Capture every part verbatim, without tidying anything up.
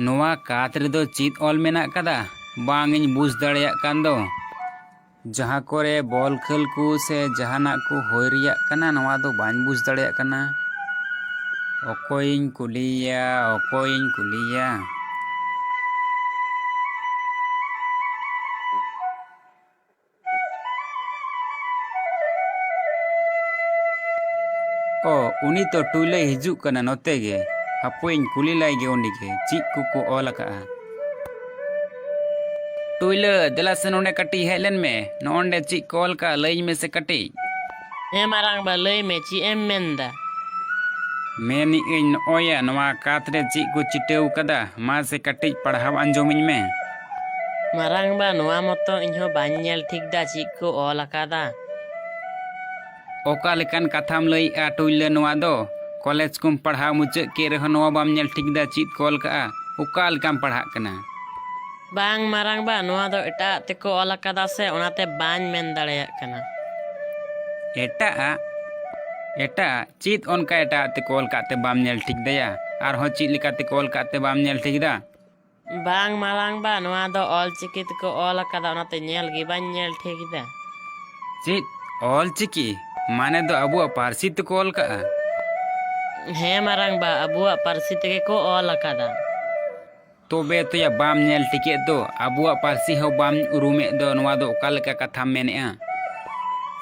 ᱱᱚᱣᱟ ᱠᱟᱸᱛ ᱨᱮᱫᱚ ᱪᱮᱫ ᱚᱞ ᱢᱮᱱᱟᱜ ᱠᱟᱫᱟ? ᱵᱟᱝ ᱤᱧ ᱵᱩᱡᱽ ᱫᱟᱲᱮᱭᱟᱜ ᱠᱟᱱ ᱫᱚ᱾ ᱡᱟᱦᱟᱸ ᱠᱚᱨᱮ ᱵᱚᱞ ᱠᱷᱮᱞ ᱠᱚ ᱥᱮ ᱡᱟᱦᱟᱱᱟᱜ ᱠᱚ ᱦᱩᱭ ᱨᱮᱭᱟᱜ ᱠᱟᱱᱟ, ᱱᱚᱣᱟ ᱫᱚ ᱵᱟᱹᱧ ᱵᱩᱡᱽ ᱫᱟᱲᱮᱭᱟᱜ ᱠᱟᱱᱟ᱾ ᱚᱠᱚᱭᱤᱧ ᱠᱩᱞᱤᱭᱮᱭᱟ, ᱚᱠᱚᱭᱤᱧ ᱠᱩᱞᱤᱭᱮᱭᱟ? ᱚ, ᱩᱱᱤ ᱛᱚ ᱴᱩᱭᱞᱟᱹᱭ ᱦᱤᱡᱩᱜ ᱠᱟᱱᱟ ᱱᱚᱛᱮ ᱜᱮ᱾ ᱦᱟᱯᱳᱭᱤᱧ ᱠᱩᱞᱤ ᱞᱟᱭ ᱜᱮ ᱩᱱᱤ ᱜᱮ, ᱪᱮᱫ ᱠᱚᱠᱚ ᱚᱞ ᱟᱠᱟᱜᱼᱟ᱾ ᱴᱩᱭᱞᱟᱹ, ᱫᱮᱞᱟ ᱥᱮ ᱱᱚᱸᱰᱮ ᱠᱟᱹᱴᱤᱡ ᱦᱮᱡ ᱞᱮᱱ ᱢᱮ᱾ ᱱᱚᱜᱼᱚᱸᱰᱮ ᱪᱮᱫ ᱠᱚ ᱚᱞ ᱠᱟᱜᱼᱟ, ᱞᱟᱹᱭᱟᱹᱧ ᱢᱮᱥᱮ ᱠᱟᱹᱴᱤᱡ᱾ ᱦᱮᱸ ᱢᱟᱨᱟᱝ ᱵᱟ, ᱞᱟᱹᱭ ᱢᱮ, ᱪᱮᱫ ᱮᱢ ᱢᱮᱱ ᱫᱟ? ᱢᱮᱱᱮᱜ ᱟᱹᱧ, ᱱᱚᱜᱼᱚᱭ ᱭᱟ, ᱱᱚᱣᱟ ᱠᱟᱸᱛ ᱨᱮ ᱪᱮᱫ ᱠᱚ ᱪᱤᱴᱟᱹᱣ ᱠᱟᱫᱟ? ᱢᱟᱥᱮ ᱠᱟᱹᱴᱤᱡ ᱯᱟᱲᱦᱟᱣ ᱟᱸᱡᱚᱢᱟᱹᱧ ᱢᱮ᱾ ᱢᱟᱨᱟᱝ ᱵᱟ, ᱱᱚᱣᱟ ᱢᱚᱛᱚ ᱤᱧᱦᱚᱸ ᱵᱟᱹᱧ ᱧᱮᱞ ᱴᱷᱤᱠ ᱫᱟ, ᱪᱮᱫ ᱠᱚ ᱚᱞ ᱟᱠᱟᱫᱟ᱾ ᱚᱠᱟ ᱞᱮᱠᱟᱱ ᱠᱟᱛᱷᱟᱢ ᱞᱟᱹᱭᱮᱜᱼᱟ ᱴᱩᱭᱞᱟᱹ ᱱᱚᱣᱟ ᱫᱚ? ᱠᱚᱞᱮᱡᱽ ᱠᱚᱢ ᱯᱟᱲᱦᱟᱣ ᱢᱩᱪᱟᱹᱫ ᱠᱮᱫ ᱨᱮᱦᱚᱸ ᱱᱚᱣᱟ ᱵᱟᱢ ᱧᱮᱞ ᱴᱷᱤᱠ ᱫᱟ, ᱪᱮᱫ ᱠᱚ ᱚᱞ ᱠᱟᱜᱼᱟ? ᱚᱠᱟ ᱞᱮᱠᱟᱢ ᱯᱟᱲᱦᱟᱜ ᱠᱟᱱᱟ? ᱵᱟᱝ ᱢᱟᱨᱟᱝ ᱵᱟ, ᱱᱚᱣᱟ ᱫᱚ ᱮᱴᱟᱜ ᱛᱮᱠᱚ ᱚᱞ ᱟᱠᱟᱫᱟ ᱥᱮ, ᱚᱱᱟᱛᱮ ᱵᱟᱹᱧ ᱢᱮᱱ ᱫᱟᱲᱮᱭᱟᱜ ᱠᱟᱱᱟ᱾ ᱮᱴᱟᱜ ᱟᱜ? ᱮᱴᱟᱜ ᱟᱜ? ᱪᱮᱫ ᱚᱱᱠᱟ ᱮᱴᱟᱜ ᱟᱜ ᱛᱮᱠᱚ ᱚᱞ ᱠᱟᱜ ᱛᱮ ᱵᱟᱢ ᱧᱮᱞ ᱴᱷᱤᱠ ᱫᱟᱭᱟ? ᱟᱨᱦᱚᱸ ᱪᱮᱫ ᱞᱮᱠᱟ ᱛᱮᱠᱚ ᱚᱞ ᱠᱟᱜ ᱛᱮ ᱵᱟᱢ ᱧᱮᱞ ᱴᱷᱤᱠ ᱫᱟ? ᱵᱟᱝ ᱢᱟᱨᱟᱝ ᱵᱟ, ᱱᱚᱣᱟ ᱫᱚ ᱚᱞ ᱪᱤᱠᱤ ᱛᱮᱠᱚ ᱚᱞ ᱟᱠᱟᱫᱟ, ᱚᱱᱟᱛᱮ ᱧᱮᱞ ᱜᱮ ᱵᱟᱹᱧ ᱧᱮᱞ ᱴᱷᱤᱠ ᱫᱟ᱾ ᱪᱮᱫ? ᱚᱞ ᱪᱤᱠᱤ? ᱢᱟᱱᱮ ᱫᱚ ᱟᱵᱚᱣᱟᱜ ᱯᱟᱹᱨᱥᱤ ᱛᱮᱠᱚ ᱚᱞ ᱠᱟᱜᱼᱟ? ᱦᱮᱸ ᱢᱟᱨᱟᱝ ᱵᱟ, ᱟᱵᱚᱣᱟᱜ ᱯᱟᱹᱨᱥᱤ ᱛᱮᱜᱮ ᱠᱚ ᱚᱞ ᱟᱠᱟᱫᱟ᱾ ᱛᱚᱵᱮ ᱛᱚᱭᱟ ᱵᱟᱢ ᱧᱮᱞ ᱴᱷᱤᱠᱮᱫ ᱫᱚ, ᱟᱵᱚᱣᱟᱜ ᱯᱟᱹᱨᱥᱤ ᱦᱚᱸ ᱵᱟᱢ ᱩᱨᱩᱢᱮᱫ ᱫᱚ, ᱱᱚᱣᱟ ᱫᱚ ᱚᱠᱟ ᱞᱮᱠᱟ ᱠᱟᱛᱷᱟᱢ ᱢᱮᱱᱮᱜᱼᱟ?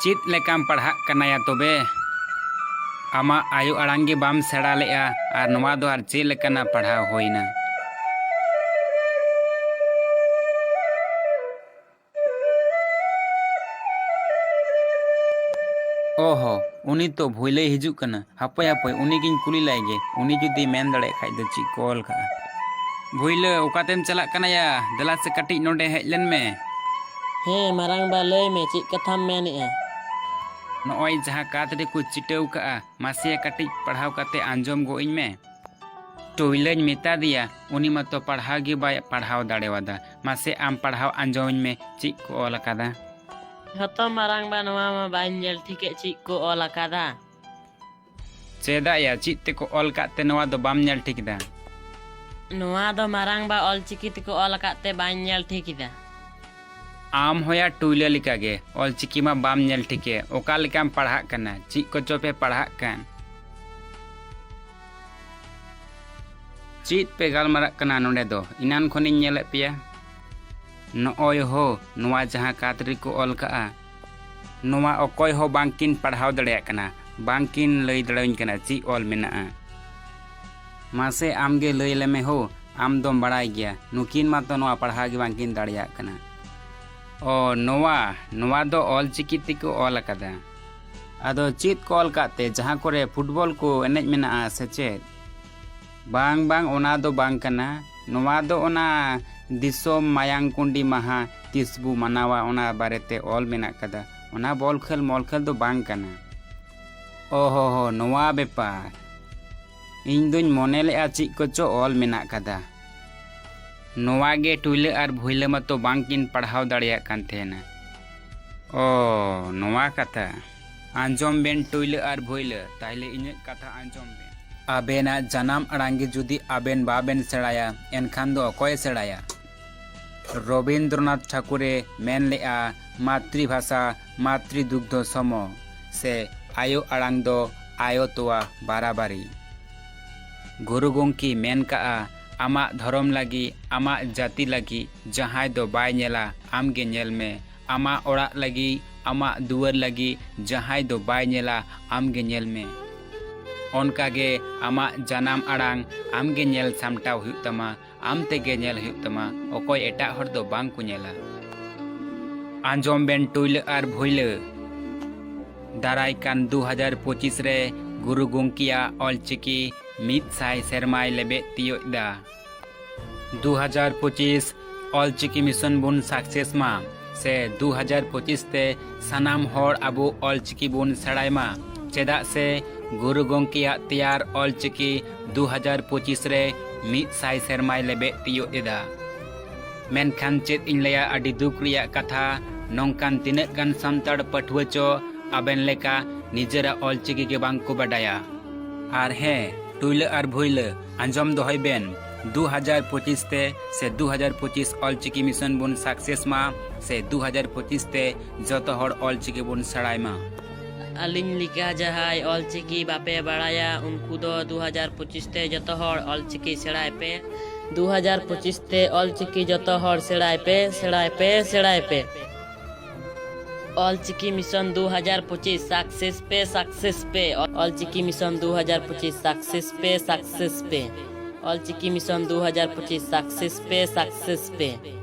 ᱪᱮᱫ ᱞᱮᱠᱟᱢ ᱯᱟᱲᱦᱟᱜ ᱠᱟᱱᱟᱭᱟ ᱛᱚᱵᱮ? ᱟᱢᱟᱜ ᱟᱭᱳ ᱟᱲᱟᱝ ᱜᱮ ᱵᱟᱢ ᱥᱮᱬᱟ ᱞᱮᱜᱼᱟ, ᱟᱨ ᱱᱚᱣᱟ ᱫᱚ ᱟᱨ ᱪᱮᱫ ᱞᱮᱠᱟᱱᱟᱜ ᱯᱟᱲᱦᱟᱣ ᱦᱩᱭᱱᱟ? ᱚᱦᱚ, ᱩᱱᱤ ᱛᱚ ᱵᱷᱩᱭᱞᱟᱹᱭ ᱦᱤᱡᱩᱜ ᱠᱟᱱᱟ᱾ ᱦᱟᱯᱳᱭ, ᱦᱟᱯᱳᱭ, ᱩᱱᱤ ᱜᱤᱧ ᱠᱩᱞᱤ ᱞᱟᱭ ᱜᱮ, ᱩᱱᱤ ᱡᱩᱫᱤ ᱢᱮᱱ ᱫᱟᱲᱮᱭᱟᱜ ᱠᱷᱟᱡ ᱫᱚ ᱪᱮᱫ ᱠᱚ ᱚᱞ ᱠᱟᱜᱼᱟ᱾ ᱵᱷᱩᱭᱞᱟᱹ, ᱚᱠᱟᱛᱮᱢ ᱪᱟᱞᱟᱜ ᱠᱟᱱᱟ ᱭᱟ? ᱫᱮᱞᱟ ᱥᱮ ᱠᱟᱹᱴᱤᱡ ᱱᱚᱰᱮ ᱦᱮᱡ ᱞᱮᱱ ᱢᱮ᱾ ᱦᱮᱸ ᱢᱟᱨᱟᱝ ᱵᱟ, ᱞᱟᱹᱭ ᱢᱮ, ᱪᱮᱫ ᱠᱟᱛᱷᱟᱢ ᱢᱮᱱᱮᱜᱼᱟ? ᱱᱚᱜᱼᱚᱭ ᱡᱟᱦᱟᱸ ᱠᱟᱸᱛ ᱨᱮᱠᱚ ᱪᱤᱴᱟᱹᱣ ᱠᱟᱜᱼᱟ, ᱢᱟᱥᱮᱭᱟ ᱠᱟᱹᱴᱤᱡ ᱯᱟᱲᱦᱟᱣ ᱠᱟᱛᱮ ᱟᱸᱡᱚᱢ ᱜᱚᱜ ᱟᱹᱧ ᱢᱮ᱾ ᱴᱩᱭᱞᱟᱹᱧ ᱢᱮᱛᱟ ᱫᱮᱭᱟ, ᱩᱱᱤ ᱢᱟᱛᱚ ᱯᱟᱲᱦᱟᱣ ᱜᱮ ᱵᱟᱭ ᱯᱟᱲᱦᱟᱣ ᱫᱟᱲᱮᱣᱟᱫᱟ᱾ ᱢᱟᱥᱮ ᱟᱢ ᱯᱟᱲᱦᱟᱣ ᱟᱸᱡᱚᱢᱟᱹᱧ ᱢᱮ, ᱪᱮᱫ ᱠᱚ ᱚᱞ ᱟᱠᱟᱫᱟ? ᱦᱚᱛᱚ ᱢᱟᱨᱟᱝ ᱵᱟ, ᱱᱚᱣᱟ ᱢᱟ ᱵᱟᱹᱧ ᱧᱮᱞ ᱴᱷᱤᱠᱮᱫ, ᱪᱮᱫ ᱠᱚ ᱚᱞ ᱟᱠᱟᱫᱟ? ᱪᱮᱫᱟᱜ ᱭᱟ, ᱪᱮᱫ ᱛᱮᱠᱚ ᱚᱞ ᱠᱟᱫ ᱛᱮ ᱱᱚᱣᱟ ᱫᱚ ᱵᱟᱢ ᱧᱮᱞ ᱴᱷᱤᱠ ᱮᱫᱟ? ᱱᱚᱣᱟ ᱫᱚ ᱢᱟᱨᱟᱝᱵᱟ ᱚᱞᱪᱤᱠᱤ ᱛᱮᱠᱚ ᱚᱞ ᱟᱠᱟᱫ ᱛᱮ ᱵᱟᱹᱧ ᱧᱮᱞ ᱴᱷᱤᱠ ᱮᱫᱟ᱾ ᱟᱢ ᱦᱚᱸᱭᱟ ᱴᱩᱭᱞᱟᱹ ᱞᱮᱠᱟᱜᱮ, ᱚᱞᱪᱤᱠᱤ ᱢᱟ ᱵᱟᱢ ᱧᱮᱞ ᱴᱷᱤᱠᱮ, ᱚᱠᱟ ᱞᱮᱠᱟᱢ ᱯᱟᱲᱦᱟᱜ ᱠᱟᱱᱟ, ᱪᱮᱫ ᱠᱚᱪᱚ ᱯᱮ ᱯᱟᱲᱦᱟᱜ ᱠᱟᱱ᱾ ᱪᱮᱫ ᱯᱮ ᱜᱟᱞᱢᱟᱨᱟᱜ ᱠᱟᱱᱟ ᱱᱚᱰᱮ ᱫᱚ? ᱮᱱᱟᱱ ᱠᱷᱚᱱᱤᱧ ᱧᱮᱞᱮᱫ ᱯᱮᱭᱟ᱾ ᱱᱚᱜᱼᱚᱭ ᱦᱳ, ᱱᱚᱣᱟ ᱡᱟᱦᱟᱸ ᱠᱟᱸᱛ ᱨᱮᱠᱚ ᱚᱞ ᱠᱟᱜᱼᱟ, ᱱᱚᱣᱟ ᱚᱠᱚᱭ ᱦᱚᱸ ᱵᱟᱝᱠᱤᱱ ᱯᱟᱲᱦᱟᱣ ᱫᱟᱲᱮᱭᱟᱜ ᱠᱟᱱᱟ, ᱵᱟᱝᱠᱤᱱ ᱞᱟᱹᱭ ᱫᱟᱲᱮᱭᱟᱹᱧ ᱠᱟᱱᱟ ᱪᱮᱫ ᱚᱞ ᱢᱮᱱᱟᱜᱼᱟ᱾ ᱢᱟᱥᱮ ᱟᱢᱜᱮ ᱞᱟᱹᱭ ᱞᱮᱢᱮ ᱦᱳ, ᱟᱢ ᱫᱚᱢ ᱵᱟᱲᱟᱭ ᱜᱮᱭᱟ, ᱱᱩᱠᱤᱱ ᱢᱟᱛᱚ ᱱᱚᱣᱟ ᱯᱟᱲᱦᱟᱣ ᱜᱮ ᱵᱟᱝᱠᱤᱱ ᱫᱟᱲᱮᱭᱟᱜ ᱠᱟᱱᱟ᱾ ᱚ, ᱱᱚᱣᱟ, ᱱᱚᱣᱟ ᱫᱚ ᱚᱞ ᱪᱤᱠᱤ ᱛᱮᱠᱚ ᱚᱞ ᱟᱠᱟᱫᱟ᱾ ᱟᱫᱚ ᱪᱮᱫ ᱠᱚ ᱚᱞ ᱠᱟᱫ ᱛᱮ, ᱡᱟᱦᱟᱸ ᱠᱚᱨᱮ ᱯᱷᱩᱴᱵᱚᱞ ᱠᱚ ᱮᱱᱮᱡ ᱢᱮᱱᱟᱜᱼᱟ ᱥᱮ ᱪᱮᱫ? ᱵᱟᱝ, ᱵᱟᱝ, ᱚᱱᱟ ᱫᱚ ᱵᱟᱝ ᱠᱟᱱᱟ᱾ ᱱᱚᱣᱟ ᱫᱚ ᱚᱱᱟ ᱫᱤᱥᱚᱢ ᱢᱟᱭᱟᱝ ᱠᱩᱸᱰᱤ ᱢᱟᱦᱟ ᱛᱤᱥ ᱵᱚ ᱢᱟᱱᱟᱣᱟ, ᱚᱱᱟ ᱵᱟᱨᱮᱛᱮ ᱚᱞ ᱢᱮᱱᱟᱜ ᱠᱟᱫᱟ᱾ ᱚᱱᱟ ᱵᱚᱞ ᱠᱷᱮᱞ ᱢᱚᱞ ᱠᱷᱮᱞ ᱫᱚ ᱵᱟᱝ ᱠᱟᱱᱟ᱾ ᱚ ᱦᱚ ᱦᱚ, ᱱᱚᱣᱟ ᱵᱮᱯᱟᱨ᱾ ᱤᱧ ᱫᱩᱧ ᱢᱚᱱᱮ ᱞᱮᱜᱼᱟ ᱪᱮᱫ ᱠᱚᱪᱚ ᱚᱞ ᱢᱮᱱᱟᱜ ᱠᱟᱫᱟ᱾ ᱱᱚᱣᱟ ᱜᱮ ᱴᱩᱭᱞᱟᱹ ᱟᱨ ᱵᱷᱩᱭᱞᱟᱹ ᱢᱟᱛᱚ ᱵᱟᱝ ᱠᱤᱱ ᱯᱟᱲᱦᱟᱣ ᱫᱟᱲᱮᱭᱟᱜ ᱠᱟᱱ ᱛᱟᱦᱮᱱᱟ᱾ ᱚ, ᱱᱚᱣᱟ ᱠᱟᱛᱷᱟ᱾ ᱟᱸᱡᱚᱢ ᱵᱮᱱ ᱴᱩᱭᱞᱟᱹ ᱟᱨ ᱵᱷᱩᱭᱞᱟᱹ, ᱛᱟᱦᱞᱮ ᱤᱧᱟᱹᱜ ᱠᱟᱛᱷᱟ ᱟᱸᱡᱚᱢ ᱵᱮᱱ᱾ ᱟᱵᱮᱱᱟᱜ ᱡᱟᱱᱟᱢ ᱟᱲᱟᱝ ᱜᱮ ᱡᱩᱫᱤ ᱟᱵᱮᱱ ᱵᱟᱵᱮᱱ ᱥᱮᱬᱟᱭᱟ, ᱮᱱᱠᱷᱟᱱ ᱫᱚ ᱚᱠᱚᱭᱮ ᱥᱮᱬᱟᱭᱟ? ᱨᱚᱵᱤᱱᱫᱨᱚᱱᱟᱛᱷ ᱴᱷᱟᱠᱩᱨᱮ ᱢᱮᱱ ᱞᱮᱜᱼᱟ, "ᱢᱟᱛᱨᱤᱵᱷᱟᱥᱟ ᱢᱟᱛᱨᱤᱫᱩᱜᱽᱫᱷᱚ ᱥᱚᱢᱚ", ᱥᱮ ᱟᱭᱳ ᱟᱲᱟᱝ ᱫᱚ ᱟᱭᱳ ᱛᱚᱣᱟ ᱵᱟᱨᱟᱵᱟᱨᱤ᱾ ᱜᱩᱨᱩ ᱜᱚᱢᱠᱮ ᱢᱮᱱ ᱠᱟᱜᱼᱟ, "ᱟᱢᱟᱜ ᱫᱷᱚᱨᱚᱢ ᱞᱟᱹᱜᱤᱫ, ᱟᱢᱟᱜ ᱡᱟᱹᱛᱤ ᱞᱟᱹᱜᱤᱫ ᱡᱟᱦᱟᱸᱭ ᱫᱚ ᱵᱟᱭ ᱧᱮᱞᱟ, ᱟᱢ ᱜᱮ ᱧᱮᱞ ᱢᱮ᱾ ᱟᱢᱟᱜ ᱚᱲᱟᱜ ᱞᱟᱹᱜᱤᱫ, ᱟᱢᱟᱜ ᱫᱩᱣᱟᱹᱨ ᱞᱟᱹᱜᱤᱫ ᱡᱟᱦᱟᱸᱭ ᱫᱚ ᱵᱟᱭ ᱧᱮᱞᱟ, ᱟᱢ ᱜᱮ ᱧᱮᱞ ᱢᱮ᱾ ᱚᱱᱠᱟ ᱜᱮ ᱟᱢᱟᱜ ᱡᱟᱱᱟᱢ ᱟᱲᱟᱝ ᱟᱢ ᱜᱮ ᱧᱮᱞ ᱥᱟᱢᱴᱟᱣ ᱦᱩᱭᱩᱜ ᱛᱟᱢᱟ, ᱟᱢ ᱛᱮᱜᱮ ᱧᱮᱞ ᱦᱩᱭᱩᱜ ᱛᱟᱢᱟ, ᱚᱠᱚᱭ ᱮᱴᱟᱜ ᱦᱚᱲ ᱫᱚ ᱵᱟᱝ ᱠᱚ ᱧᱮᱞᱟ᱾" ᱟᱸᱡᱚᱢ ᱵᱮᱱ ᱴᱩᱭᱞᱟᱹ ᱟᱨ ᱵᱷᱩᱭᱞᱟᱹ᱾ ᱫᱟᱨᱟᱭ ᱠᱟᱱ ᱫᱩ ᱦᱟᱡᱟᱨ ᱯᱚᱸᱪᱤᱥ ᱨᱮ ᱜᱩᱨᱩ ᱜᱚᱢᱠᱮᱭᱟᱜ ᱚᱞᱪᱤᱠᱤ ᱢᱤᱫ ᱥᱟᱭ ᱥᱮᱨᱢᱟᱭ ᱞᱮᱵᱮᱫ ᱛᱤᱭᱳᱜ ᱮᱫᱟ᱾ ᱫᱩ ᱦᱟᱡᱟᱨ ᱯᱚᱸᱪᱤᱥ ᱚᱞᱪᱤᱠᱤ ᱢᱤᱥᱚᱱ ᱵᱚᱱ ᱥᱟᱠᱥᱮᱥ ᱢᱟ, ᱥᱮ ᱫᱩ ᱦᱟᱡᱟᱨ ᱯᱚᱸᱪᱤᱥ ᱛᱮ ᱥᱟᱱᱟᱢ ᱦᱚᱲ ᱟᱵᱚ ᱚᱞᱪᱤᱠᱤ ᱵᱚᱱ ᱥᱮᱬᱟᱭ ᱢᱟ᱾ ᱪᱮᱫᱟᱜ ᱥᱮ ᱜᱩᱨᱩ ᱜᱚᱢᱠᱮᱭᱟᱜ ᱛᱮᱭᱟᱨ ᱚᱞᱪᱤᱠᱤ ᱫᱩ ᱦᱟᱡᱟᱨ ᱯᱚᱸᱪᱤᱥ ᱨᱮ ᱢᱤᱫ ᱥᱟᱭ ᱥᱮᱨᱢᱟᱭ ᱞᱮᱵᱮᱫ ᱛᱤᱭᱳᱜ ᱮᱫᱟ᱾ ᱢᱮᱱᱠᱷᱟᱱ ᱪᱮᱫ ᱤᱧ ᱞᱟᱹᱭᱟ, ᱟᱹᱰᱤ ᱫᱩᱠ ᱨᱮᱭᱟᱜ ᱠᱟᱛᱷᱟ, ᱱᱚᱝᱠᱟᱱ ᱛᱤᱱᱟᱹᱜ ᱜᱟᱱ ᱥᱟᱱᱛᱟᱲ ᱯᱟᱹᱴᱷᱩᱣᱟᱹ ᱪᱚ ᱟᱵᱮᱱ ᱞᱮᱠᱟ ᱱᱤᱡᱮᱨᱟᱜ ᱚᱞᱪᱤᱠᱤ ᱜᱮ ᱵᱟᱝ ᱠᱚ ᱵᱟᱰᱟᱭᱟ᱾ ᱟᱨ ᱦᱮᱸ, ᱴᱩᱭᱞᱟᱹ ᱟᱨ ᱵᱷᱩᱭᱞᱟᱹ, ᱟᱸᱡᱚᱢ ᱫᱚᱦᱚᱭ ᱵᱮᱱ, ᱫᱩ ᱦᱟᱡᱟᱨ ᱯᱚᱸᱪᱤᱥ ᱛᱮ ᱥᱮ ᱫᱩ ᱦᱟᱡᱟᱨ ᱯᱚᱸᱪᱤᱥ ᱚᱞᱪᱤᱠᱤ ᱢᱤᱥᱚᱱ ᱵᱚᱱ ᱥᱟᱠᱥᱮᱥ ᱢᱟ, ᱥᱮ ᱫᱩ ᱦᱟᱡᱟᱨ ᱯᱚᱸᱪᱤᱥ ᱛᱮ ᱡᱚᱛᱚ ᱦᱚᱲ ᱚᱞᱪᱤᱠᱤ ᱵᱚᱱ ᱥᱮᱬᱟᱭ ᱢᱟ᱾ ᱟᱹᱞᱤᱧ ᱞᱮᱠᱟ ᱡᱟᱦᱟᱸᱭ ᱚᱞᱪᱤᱠᱤ ᱵᱟᱯᱮ ᱵᱟᱲᱟᱭᱟ, ᱩᱱᱠᱩ ᱫᱚ ᱫᱩ ᱦᱟᱡᱟᱨ ᱯᱚᱸᱪᱤᱥ ᱛᱮ ᱡᱚᱛᱚ ᱦᱚᱲ ᱚᱞᱪᱤᱠᱤ ᱥᱮᱬᱟᱭ ᱯᱮ᱾ ᱫᱩ ᱦᱟᱡᱟᱨ ᱯᱚᱸᱪᱤᱥ ᱛᱮ ᱚᱞᱪᱤᱠᱤ ᱡᱚᱛᱚ ᱦᱚᱲ ᱥᱮᱬᱟᱭ ᱯᱮ, ᱥᱮᱬᱟᱭ ᱯᱮ, ᱥᱮᱬᱟᱭ ᱯᱮ᱾ ᱚᱞᱪᱤᱠᱤ ᱢᱤᱥᱚᱱ ᱫᱩ ᱦᱟᱡᱟᱨ ᱯᱚᱸᱪᱤᱥ ᱥᱟᱠᱥᱮᱥ ᱯᱮ, ᱥᱟᱠᱥᱮᱥ ᱯᱮ᱾ ᱚᱞᱪᱤᱠᱤ ᱢᱤᱥᱚᱱ ᱫᱩ ᱦᱟᱡᱟᱨ ᱯᱚᱸᱪᱤᱥ ᱥᱟᱠᱥᱮᱥ ᱯᱮ, ᱥᱟᱠᱥᱮᱥ ᱯᱮ᱾ ᱚᱞᱪᱤᱠᱤ ᱢᱤᱥᱚᱱ ᱫᱩ ᱦᱟᱡᱟᱨ ᱯᱚᱸᱪᱤᱥ ᱥᱟᱠᱥᱮᱥ ᱯᱮ, ᱥᱟᱠᱥᱮᱥ ᱯᱮ᱾